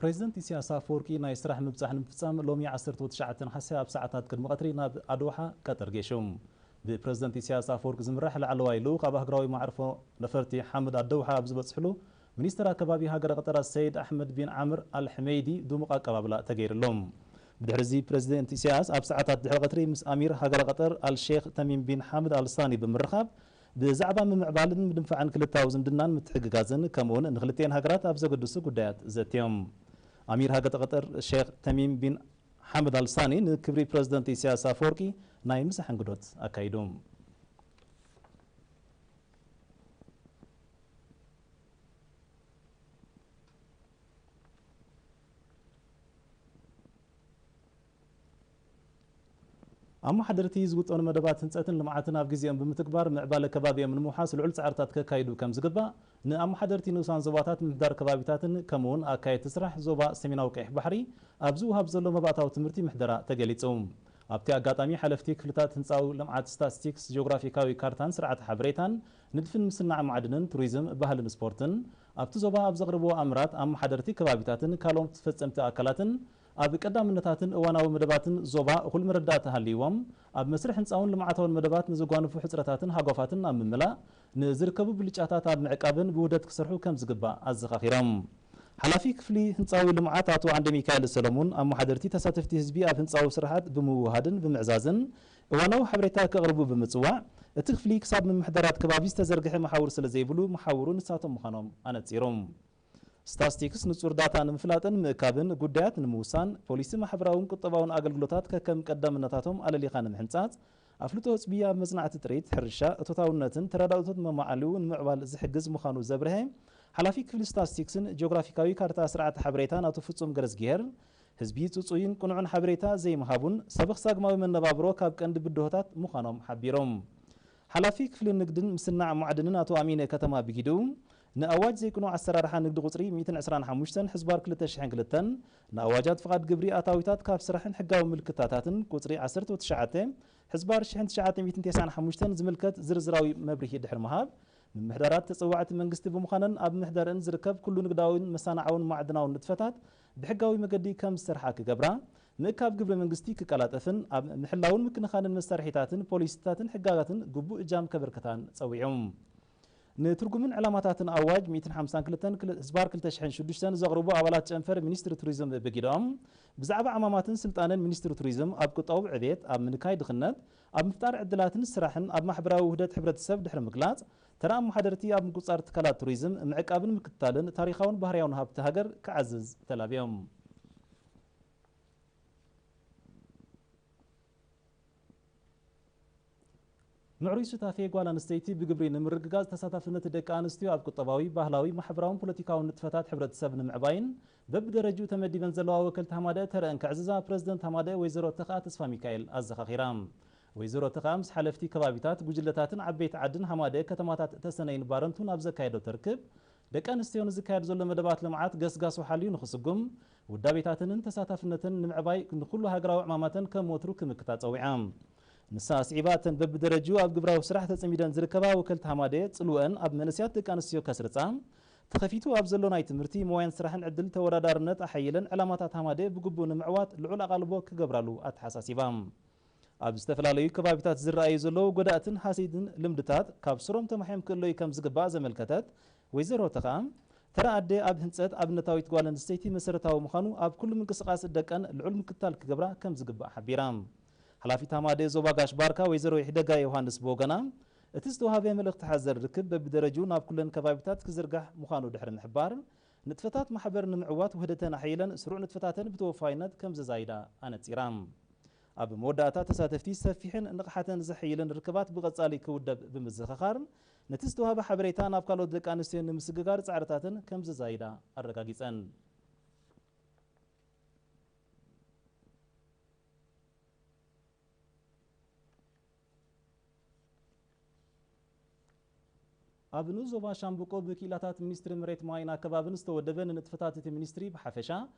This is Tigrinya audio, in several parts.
ፕሬዚደንት ኢሳያስ ኣፈወርቂ ናይ ስራሕ ምብጻሕ ንምፍጻም ሎሚ ዓሰርተ ትሽዓተ ነሓሰ ኣብ ሰዓታት ቅድሚ ቀትሪ ናብ ኣዶሓ ቀጠር ገይሹ። ብፕሬዚደንት ኢሳያስ ኣፈወርቂ ዝምራሕ ላዕለዋይ ልኡኽ ኣብ ኣህጉራዊ መዕርፎ ነፈርቲ ሓምድ ኣደውሓ ኣብ ዝበጽሕሉ፣ ሚኒስትር ኣከባቢ ሃገረ ቀጠር ሰይድ ኣሕመድ ቢን ዓምር ኣል ሕመይዲ ድሙቕ ኣቀባብላ ተገይሩሎም። ብድሕሪ እዚ ፕሬዚደንት ኢሳያስ ኣብ ሰዓታት ድሕሪ ቀትሪ ምስ ኣሚር ሃገረ ቀጠር ኣል ሼክ ተሚም ቢን ሓምድ ኣል ሳኒ ብምርኻብ ብዛዕባ ምምዕባልን ምድንፋዕን ክልታዊ ዝምድናን ምትሕግጋዝን ከምኡውን ንክልቲኤን ሃገራት ኣብ ዘገድሱ ጉዳያት ዘትዮም። ኣሚር ሃገረ ቀጠር ሼክ ተሚም ቢን ሓምድ ኣል ሳኒ ንክብሪ ፕሬዚደንት ኢሳያስ ኣፈወርቂ ናይ ምሳሕ እንግዶት ኣካይዱ። ኣመሓደርቲ ዝውጠኑ መደባት ህንፀትን ልምዓትን ኣብ ግዜኦም ብምትግባር ምዕባለ ከባቢኦም ንምውሓስ ልዑል ፃዕርታት ከካይዱ ከም ዝግባእ ንኣመሓደርቲ ንኡሳን ዞባታት ምምሕዳር ከባቢታትን ከምኡውን ኣካየድቲ ስራሕ ዞባ ሰሜናዊ ቀይሕ ባሕሪ ኣብ ዝወሃብ ዘሎ መባእታዊ ትምህርቲ ምሕደራ ተገሊጹ። ኣብቲ ኣጋጣሚ ሓለፍቲ ክፍልታት ህንፃዊ ልምዓት፣ ስታትስቲክስ፣ ጂኦግራፊካዊ ካርታን ስርዓተ ሓበሬታን ንድፍን ምስናዕ ማዕድንን ቱሪዝም ባህልን ስፖርትን ኣብቲ ዞባ ኣብ ዘቕርብዎ ኣምራት ኣመሓደርቲ ከባቢታትን ካልኦት ፈጸምቲ ኣካላትን ኣብ ቀዳምነታትን እዋናዊ መደባትን ዞባ እኹል መረዳእታ ሃልይዎም ኣብ መስርሕ ህንፃውን ልምዓታውን መደባት ንዘጓንፉ ሕፅረታትን ሃጓፋትን ኣብ ምምላእ ንዝርከቡ ብልጫታት ኣብ ምዕቃብን ብውህደት ክሰርሑ ከም ዝግባእ ኣዘኻኺሮም። ሓላፊ ክፍሊ ህንፃዊ ልምዓት ኣቶ ዓንደ ሚካኤል ሰለሙን ኣመሓደርቲ ተሳተፍቲ ህዝቢ ኣብ ህንፃዊ ስራሓት ብምውሃድን ብምዕዛዝን እዋናዊ ሓበሬታ ከቕርቡ ብምፅዋዕ እቲ ክፍሊ ክሳብ ምምሕዳራት ከባቢ ዝተዘርግሐ መሓውር ስለ ዘይብሉ መሓውሩ ንሳቶም ምዃኖም ኣነፂሮም። ስታስቲክስ ንጹር ዳታ ንምፍላጥን ምእካብን ጉዳያት ንምውሳን ፖሊሲ ማሕበራውን ቁጠባውን ኣገልግሎታት ከከም ቀዳምነታቶም ኣለሊኻ ንምሕንጻጽ ኣፍልጦ ህዝቢ ኣብ መጽናዕቲ ጥሪት ሕርሻ እቶታውነትን ተረዳእቶት መማዕሊኡ ንምዕባል ዝሕግዝ ምዃኑ ዘብርሀ ሓላፊ ክፍሊ ስታስቲክስን ጂኦግራፊካዊ ካርታ ስርዓተ ሓበሬታን ኣቶ ፍጹም ገረዝጊሄር ህዝቢ ጽጹይን ቅኑዕን ሓበሬታ ዘይምሃቡን ሰበኽ ሳግማዊ መነባብሮ ካብ ቀንዲ ብድሆታት ምዃኖም ሓቢሮም። ሓላፊ ክፍሊ ንግድን ምስናዕ ማዕድንን ኣቶ ኣሚነ ከተማ ብጊዱ ንኣዋጅ ዘይቅኑዕ ኣሰራርሓ ንግዲ ቁጽሪ ሚእትን ዕስራን ሓሙሽተን ሕዝባር ክልተ ሽሕን ክልተን ንኣዋጃት ፍቓድ ግብሪ ኣታዊታት ካብ ስራሕን ሕጋዊ ምልክታታትን ቁጽሪ ዓሰርተ ትሽዓተ ሕዝባር ሽሕን ትሽዓተ ሚእትን ተስዓን ሓሙሽተን ዝምልከት ዝርዝራዊ መብርሂ ድሕሪ ምሃብ ምምሕዳራት ተጸዋዕቲ መንግስቲ ብምዃነን ኣብ ምምሕዳረን ዝርከብ ኩሉ ንግዳውን መሳናዓውን ማዕድናውን ንጥፈታት ብሕጋዊ መገዲ ከም ዝሰርሓ ክገብራ፣ ምእካብ ግብሪ መንግስቲ ክቀላጠፍን ኣብ ምሕላውን ምክንኻንን መሳርሒታትን ፖሊሲታትን ሕጋጋትን ግቡእ እጃም ከበርክታን ጸዊዖም። ንትርጉምን ዕላማታትን ኣዋጅ ሚእትን ሓምሳን ክልተን ክል- ህዝባር ክልተ ሽሕን ሽዱሽተን ዘቕርቡ ኣባላት ጨንፈር ሚኒስትሪ ቱሪዝም ብጊደኦም ብዛዕባ ዕማማትን ስልጣንን ሚኒስትሪ ቱሪዝም ኣብ ቁጠባዊ ዕቤት ኣብ ምንካይ ድኽነት ኣብ ምፍጣር ዕድላትን ስራሕን ኣብ ማሕበራዊ ውህደት ሕብረተሰብ ድሕሪ ምግላጽ ተራ ኣመሓደርቲ ኣብ ምቁጻር ትካላት ቱሪዝም ምዕቃብን ምክትታልን ታሪኻውን ባህርያውን ሃብቲ ሃገር ክዓዝዝ ተላብዮም። ምዕሩይ ሱታፌ ጓል ኣንስተይቲ ብግብሪ ንምርግጋጽ ተሳታፍነት ደቂ ኣንስትዮ ኣብ ቁጠባዊ፣ ባህላዊ፣ ማሕበራውን ፖለቲካውን ንጥፈታት ሕብረተሰብ ንምዕባይን በብደረጅኡ ተመዲበን ዘለዋ ወከልቲ ሃማደ ተረአን ከዕዝዛ ፕረዚደንት ሃማደ ወይዘሮ ተኽኣ ተስፋ ሚካኤል ኣዘኻኺራ። ወይዘሮ ተኽኣ ምስ ሓለፍቲ ከባቢታት፣ ጉጅለታትን ዓበይቲ ዓድን ሃማደ ከተማታት ተሰነይን ባረንቱን ኣብ ዘካየዶ ተርክብ ደቂ ኣንስትዮ ንዝካየድ ዘሎ መደባት ልምዓት ገስጋሱ ሓልዩ ንኽስጉም ውዳቤታተንን ተሳታፍነተን ንምዕባይ ንኹሉ ሃገራዊ ዕማማተን ከም ወትሩ ክምክታ ጸዊዓ። ንሳ ኣስዒባ እተን በብደረጅኡ ኣብ ግብራዊ ስራሕ ተጸሚደን ዝርከባ ወከልቲ ሃማደ ጽልወን ኣብ መንእስያት ደቂ ኣንስትዮ ከስርጻ ተኸፊቱ ኣብ ዘሎ ናይ ትምህርቲ ሞያን ስራሕን ዕድል ተወዳዳርነት ኣሓይለን ዕላማታት ሃማደ ብግቡእ ንምዕዋት ልዑል ኣቓልቦ ክገብራሉ ኣተሓሳሲባ። ኣብ ዝተፈላለዩ ከባቢታት ዝረኣዩ ዘለዉ ጎዳእትን ሃሲድን ልምድታት ካብ ስሮም ተማሕዮም ክእለዩ ከም ዝግባእ ዘመልከተት ወይዘሮ ተኻ ተራ ኣደ ኣብ ህንፀት ኣብነታዊት ጓል ኣንስተይቲ መሰረታዊ ምዃኑ ኣብ ኩሉ ምንቅስቓስ ደቀን ልዑል ምክትታል ክገብራ ከም ዝግባእ ሓቢራ። ሓላፊት ሃማደ ዞባ ጋሽ ባርካ ወይዘሮ ይሕደጋ ዮሃንስ ብወገና እቲ ዝተዋሃበ መልእኽቲ ሓዘል ርክብ በብደረጅኡ ናብ ኩለን ከባቢታት ክዝርጋሕ ምዃኑ ድሕሪ ምሕባር ንጥፈታት ማሕበር ንምዕዋት ውህደተን ኣሕይለን ስሩዕ ንጥፈታተን ብተወፋይነት ከም ዘዛይዳ ኣነፂራ። ኣብ መወዳእታ ተሳተፍቲ ሰፊሕን ንቕሓተን ዘሐይልን ርክባት ብቐጻሊ ክውደብ ብምዝኽኻር ነቲ ዝተዋህበ ሓበሬታ ናብ ካልኦት ደቂ ኣንስትዮ ንምስግጋር ጻዕርታተን ከም ዘዛይዳ ኣረጋጊጸን። ኣብ ንኡስ ዞባ ሻምብቆ ብክኢላታት ሚኒስትሪ መሬት ማይን ኣከባብን ዝተወደበ ንንጥፈታት እቲ ሚኒስትሪ ብሓፈሻ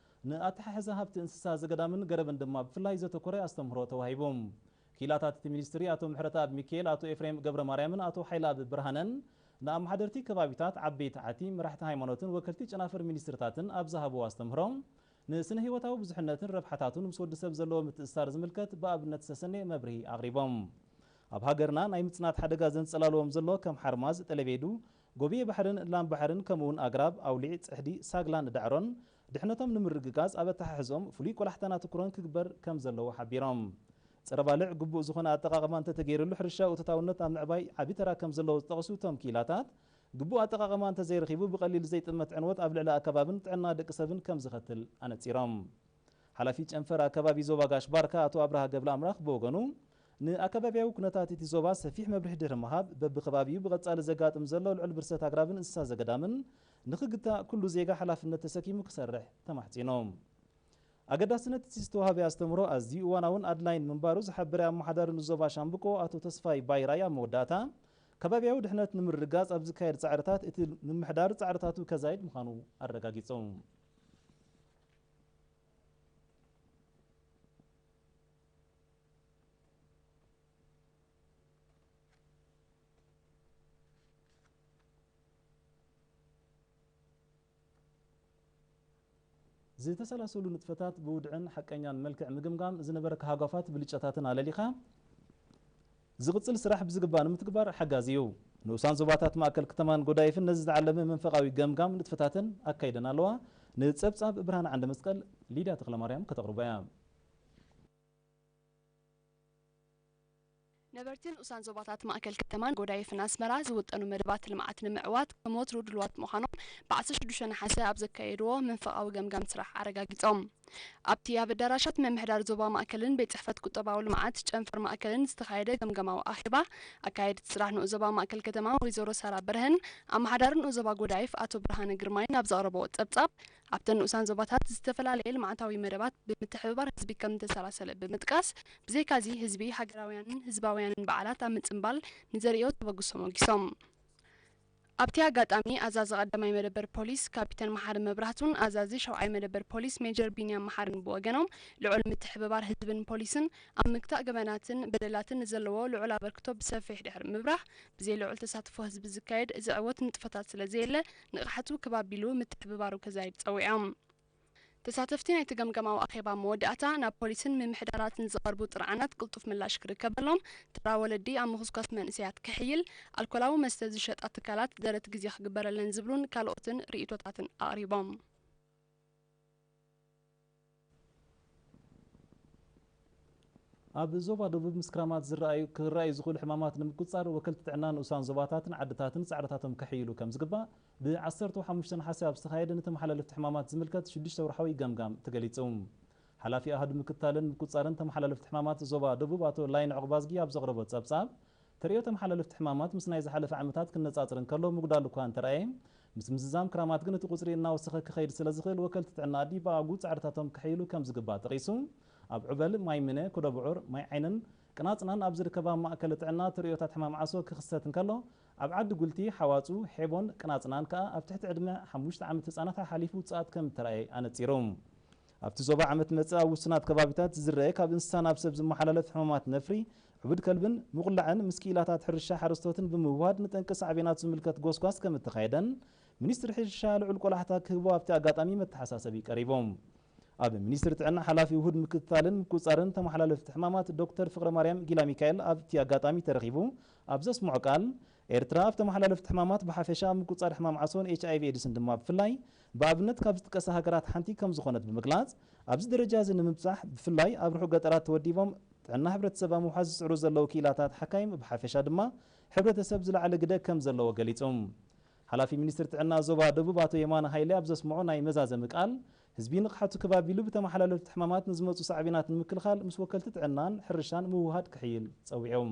ንኣተሓሕዛ ሃብቲ እንስሳ ዘገዳምን ገረብን ድማ ብፍላይ ዘተኮረ ኣስተምህሮ ተዋሂቡ። ክኢላታት እቲ ሚኒስትሪ ኣቶ ምሕረተኣብ ሚካኤል፣ ኣቶ ኤፍሬም ገብረ ማርያምን ኣቶ ሓይለኣብ ብርሃነን ንኣመሓደርቲ ከባቢታት፣ ዓበይቲ ዓዲ፣ መራሕቲ ሃይማኖትን ወከልቲ ጨናፍር ሚኒስትርታትን ኣብ ዝሃብዎ ኣስተምህሮ፣ ንስነ ህይወታዊ ብዙሕነትን ረብሓታቱን ምስ ወዲ ሰብ ዘለዎ ምትእስሳር ዝምልከት ብኣብነት ዝተሰነየ መብርሂ ኣቕሪቦም። ኣብ ሃገርና ናይ ምጽናት ሓደጋ ዘንጸላልዎም ዘሎ ከም ሓርማዝ፣ ጠለቤዱ፣ ጎብየ ባሕርን ላም ባሕርን ከምኡውን ኣግራብ፣ ኣውሊዕ፣ ጽሕዲ፣ ሳግላን ዳዕሮን ድሕነቶም ንምርግጋጽ ኣብ ኣተሓሕዝኦም ፍሉይ ቆላሕታን ኣትኩሮን ክግበር ከም ዘለዎ ሓቢሮም። ጸረ ባልዕ ግቡእ ዝኾነ ኣጠቓቕማ እንተተገይርሉ ሕርሻ እቶታውነት ኣብ ምዕባይ ዓቢ ተራ ከም ዘለዎ ዝጠቕሱ እቶም ክኢላታት፣ ግቡእ ኣጠቓቕማ እንተዘይረኺቡ ብቐሊል ዘይጥመት ዕንወት ኣብ ልዕሊ ኣከባብን ጥዕና ደቂ ሰብን ከም ዝኸትል ኣነጺሮም። ሓላፊ ጨንፈር ኣከባቢ ዞባ ጋሽ ባርካ ኣቶ ኣብርሃ ገብረ ኣምላኽ ብወገኑ፣ ንኣከባቢያዊ ኩነታት እቲ ዞባ ሰፊሕ መብርሂ ድሕሪ ምሃብ፣ በብከባቢኡ ብቐጻሊ ዘጋጥም ዘሎ ልዑል ብርሰት ኣግራብን እንስሳ ዘገዳምን ንኽግታእ ኩሉ ዜጋ ሓላፍነት ተሰኪሙ ክሰርሕ ተማሕጺኖም። ኣገዳስነት እቲ ዝተዋህበ ኣስተምህሮ ኣዝዩ እዋናውን ኣድላይን ምንባሩ ዝሓበረ ኣመሓዳሪ ንዞባ ሻምብቆ ኣቶ ተስፋይ ባይራይ ኣብ መወዳእታ፣ ከባቢያዊ ድሕነት ንምርግጋጽ ኣብ ዝካየድ ጻዕርታት እቲ ምምሕዳር ጻዕርታቱ ከዛይድ ምዃኑ ኣረጋጊጹ። ዝተሰላሰሉ ንጥፈታት ብውድዕን ሓቀኛን መልክዕ ምግምጋም ዝነበረካ ሃጓፋት ብልጫታትን ኣለሊኻ ዝቕጽል ስራሕ ብዝግባእ ንምትግባር ሓጋዚ እዩ። ንኡሳን ዞባታት ማእከል ከተማን ጎዳይፍን ነዚ ዝዓለመ መንፈቓዊ ገምጋም ንጥፈታተን ኣካይደን ኣለዋ። ንጸብጻብ ብርሃን ዓንደ መስቀል ሊድያ ተኽለማርያም ከተቕርቦ እያ። ነበርቲ ንኡሳን ዞባታት ማእከል ከተማን ጎዳይፍን ኣስመራ ዝውጠኑ መደባት ልምዓት ንምዕዋት ከም ወትሩ ድልዋት ምዃኖም ብዓሰርተ ሽዱሽተ ነሓሰ ኣብ ዘካየድዎ መንፈቓዊ ገምጋም ስራሕ ኣረጋጊጾም። ኣብቲ ኣብ ኣዳራሻት ምምሕዳር ዞባ ማእከልን ቤት ጽሕፈት ቁጠባዊ ልምዓት ጨንፈር ማእከልን ዝተኻየደ ገምገማዊ ኣኼባ፣ ኣካየድቲ ስራሕ ንኡስ ዞባ ማእከል ከተማ ወይዘሮ ሳራ በርሀን ኣመሓዳሪ ንኡስ ዞባ ጎዳይፍ ኣቶ ብርሃነ ግርማይን ኣብ ዘቕረብዎ ጸብጻብ፣ ኣብተን ንኡሳን ዞባታት ዝተፈላለየ ልምዓታዊ መደባት ብምትሕብባር ህዝቢ ከም ዝተሰላሰለ ብምጥቃስ፣ ብዘይካዚ ህዝቢ ሃገራውያንን ህዝባውያንን በዓላት ኣብ ምጽንባል ንዘርእዮ ተበግሶ ሞጊሶም። ኣብቲ ኣጋጣሚ ኣዛዚ ቀዳማይ መደበር ፖሊስ ካፒተን መሓሪ መብራህቱን ኣዛዚ ሻውዓይ መደበር ፖሊስ ሜጀር ቢንያም መሓርን ብወገኖም፣ ልዑል ምትሕብባር ህዝብን ፖሊስን ኣብ ምግታእ ገበናትን በደላትን ንዘለዎ ልዑል ኣበርክቶ ብሰፊሕ ድሕሪ ምብራህ፣ ብዘይ ልዑል ተሳትፎ ህዝቢ ዝካየድ ዝዕወት ንጥፈታት ስለ ዘየለ፣ ንቕሓቱ ክብ ኣቢሉ ምትሕብባሩ ከዛይድ ጸዊዖም። ተሳተፍቲ ናይቲ ገምገማዊ ኣኼባ መወዳእታ፣ ናብ ፖሊስን ምምሕዳራትን ዝቐርቡ ጥርዓናት ቅልጡፍ ምላሽ ክርከበሎም፣ ተራ ወለዲ ኣብ ምኹስኳስ መንእሰያት ክሕይል፣ ኣልኮላዊ መስተ ዝሸጣ ትካላት ደረት ግዜ ክግበረለን ዝብሉን ካልኦትን ርእይቶታትን ኣቕሪቦም። ኣብ ዞባ ደቡብ ምስ ክራማት ዝረኣዩ፣ ክረኣዩ ዝኽእሉ ሕማማት ንምቁጽጻር ወከልቲ ጥዕና ንኡሳን ዞባታትን ዓድታትን ጻዕርታቶም ከሕይሉ ከም ዝግባእ ብ ዓሰርተ ሓሙሽተ ነሓሰ ኣብ ዝተኻየደ ንተመሓላለፍቲ ሕማማት ዝምልከት ሽዱሽተ ወርሓዊ ገምጋም ተገሊጹ። ሓላፊ ኣሃዱ ምክትታልን ምቁጽጻርን ተመሓላለፍቲ ሕማማት ዞባ ደቡብ ኣቶ ላይን ዑቕባዝጊ ኣብ ዘቕረቦ ጸብጻብ፣ ተርእዮ ተመሓላለፍቲ ሕማማት ምስ ናይ ዝሓለፈ ዓመታት ክነጻጽር እንከሎ ምጉዳል እኳ እንተረኣየ፣ ምስ ምዝዛም ክራማት ግን እቲ ቁጽሪ እናወሰኸ ክኸይድ ስለ ዝኽእል ወከልቲ ጥዕና ኣዲ ብኣግኡ ጻዕርታቶም ከሕይሉ ከም ዝግባእ ጠቒሱ፣ ኣብ ዑበል፣ ማይ ምነ፣ ኮደብዑር፣ ማይ ዓይንን ቅናጽናን ኣብ ዝርከባ ማእከል ጥዕና ተርእዮታት ሕማም ዓሶ ክኽሰት እንከሎ፣ ኣብ ዓዲ ጉልቲ፣ ሓዋጹ፣ ሔቦን ቅናጽናን ከኣ ኣብ ትሕቲ ዕድመ ሓሙሽተ ዓመት ህጻናት ሓሓሊፉ ውጽኣት ከም እተራእየ ኣነጺሩ። ኣብቲ ዞባ ዓመት መጽእ ኣብ ውሱናት ከባቢታት ዝረአ ካብ እንስሳ ናብ ሰብ ዝመሓላለፍ ሕማማት ነፍሪ፣ ዕቡድ ከልብን ምቑላዕን ምስ ክኢላታት ሕርሻ ሓረስቶትን ብምውሃድ ንጠንቂ ሳዕቤናት ዝምልከት ጎስጓስ ከም እተኻየደን ሚኒስትሪ ሕርሻ ልዑል ቆላሕታ ክህቦ ኣብቲ ኣጋጣሚ መተሓሳሰቢ ቀሪቦም። ኣብ ሚኒስትሪ ጥዕና ሓላፊ ውሁድ ምክትታልን ምቁጽጻርን ተመሓላለፍቲ ሕማማት ዶክተር ፍቕረማርያም ጊላሚካኤል ኣብቲ ኣጋጣሚ ተረኺቡ ኣብ ዘስምዖ ቃል፣ ኤርትራ ኣብ ተመሓላለፍቲ ሕማማት ብሓፈሻ ኣብ ምቁጽጻር ሕማም ዓሶን ኤች ኣይ ቪ ኤድስን ድማ ብፍላይ ብኣብነት ካብ ዝጥቀሳ ሃገራት ሓንቲ ከም ዝኾነት ብምግላጽ፣ ኣብዚ ደረጃ እዚ ንምብጻሕ ብፍላይ ኣብ ርሑቕ ገጠራት ተወዲቦም ጥዕና ሕብረተሰብ ኣብ ምውሓስ ዝጽዕሩ ዘለዉ ክኢላታት ሓካይም ብሓፈሻ ድማ ሕብረተሰብ ዝለዓለ ግደ ከም ዘለዎ ገሊጹ። ሓላፊ ሚኒስትሪ ጥዕና ዞባ ደቡብ ኣቶ የማነ ሃይለ ኣብ ዘስምዖ ናይ መዛዘሚ ቃል፣ ህዝቢ ንቕሓቱ ክብ ኣቢሉ ብተመሓላለፍቲ ሕማማት ንዝመጹ ሳዕቤናት ንምክልኻል ምስ ወከልቲ ጥዕናን ሕርሻን ምውህሃድ ክሕይል ጸዊዑ።